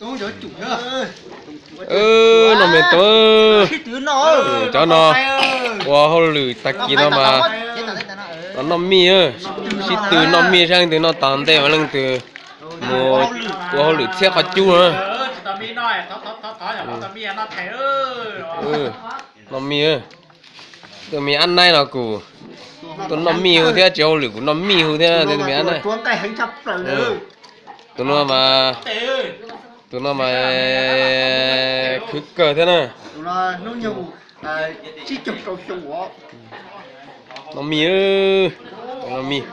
Noj me tub, cov no ua hauj lwm tag kis no mas los noj mij, sib tw noj mij, leej twg noj tas ntej mas leej twg mus ua hauj lwm txhiab qhov cub na. Noj mij, tus me ab naib no kuj tuaj noj mij hu thiab, tsis hauj lwm kuj noj mij hu thiab, tus me ab naib. Tus no mas, tus no mas khwv kawg thiab na. Noj mij, noj mij.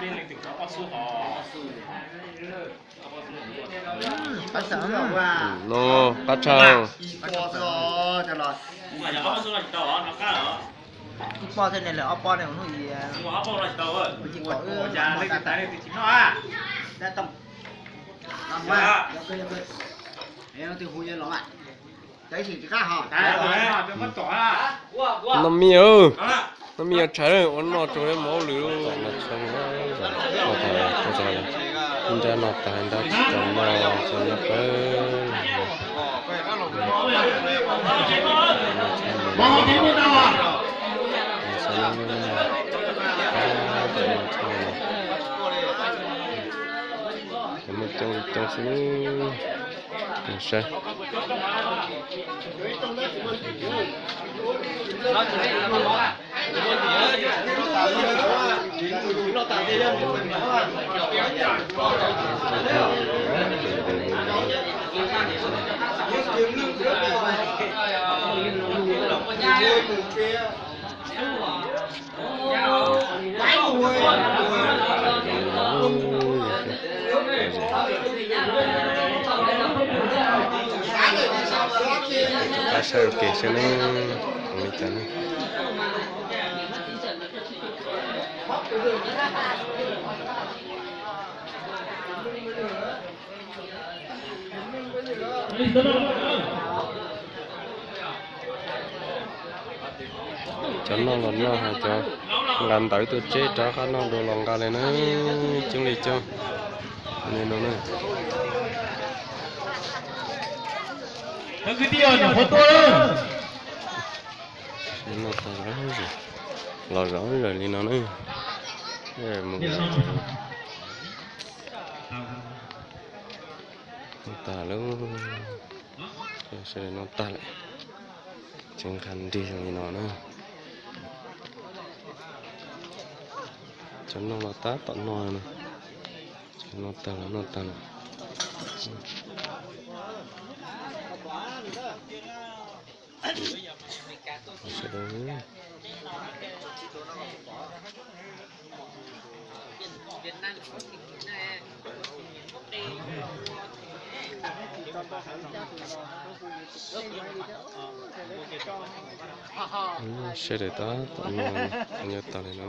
No qab tshaj. Noj mij, noj mij yuav tshais, ua noj tsaug mus hauj lwm. Nrab no tag nrab tsis tau noj tsaug nyob qab. Muaj coob li coob xwb. Saib. Qab saib ua ke saib ne, ua li cas ne. Cov noj los noj, cov nqa ntawv tuaj tseb rov qab noj dua los nqa li na, coob li coob li no na. Noj tag los zov zawm li no na. Noj tag lawm, sawv daws noj tag lawm, tseem nqa nrig zoo li no na. Cov noj los tab tom noj no, noj tag los noj tag lawm. Sawv daws tab tom noj, nyob tag li no.